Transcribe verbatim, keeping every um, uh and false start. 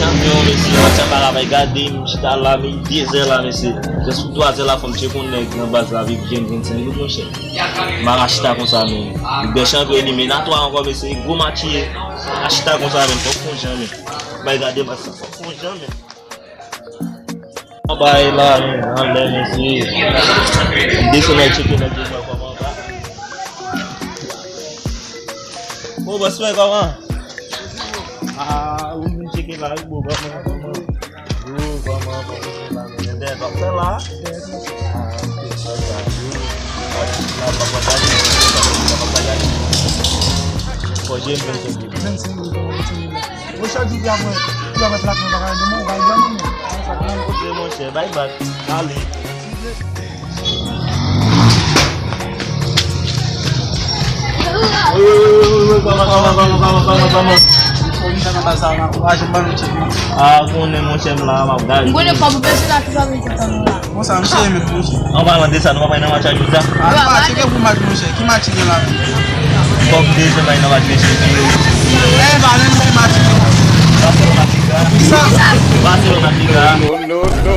Chanpyon, mesye, match la pa ka bay gade, m chita la, men dezè la, mesye. Jis pou twazè la, fò m tcheke yon nèg nan baz la, vin jwenn vennsenk goud, monchè. M a chita konsa, men. Ligue des Champions eliminatwa ankò, mesye, gwo match ye. A chita konsa, men, fòk fon jan, men. Bay gade match la, fòk fon jan, men. Anba e la, men, anlè, mesye. M desann al tcheke nèg yo, mwen, kòman anba. Ô, bòs mwen, kòman? Ah, ou vin tcheke la, wi, bro, kòman, kòman? Bro, kòman, kòman se la, men? Dèyè, w ap fè la? Ah, ok, sa, sa, bro. La, pa, pa, pa, pa, pa, pa, pa, pa, fò je m vin tcheke. Vennsenk mil, vennsenk mil. Mwen, chak jou, pi apre, pi apre plak mwen pa ka rann mwen, ou pa janm mwen. Sa pran kote, monchè, bay bak. Ale. Wi, wi, wi, wi, wi, kòman, kòman, kòman, kòman, kòman, kòman? Ou vin nan baz sa, ou pa janm ban nou tchèk, non? Ah, konnen, monchè, m la, m ap gade. M konnen kòb ou pèse la, ki sa vin fè kòb ou la? Bon, sa, m cheri menm, monchè. An palan de sa, nou pa pral nan match a jodi a? Ah, nou pa tcheke pou match, monchè. Ki match ki gen la menm? Kòm de zen bay nan match, mesye. Eh, pa menm ki match ki gen la. Barcelona Liga. Ki sa? Barcelona Liga. No, no, no.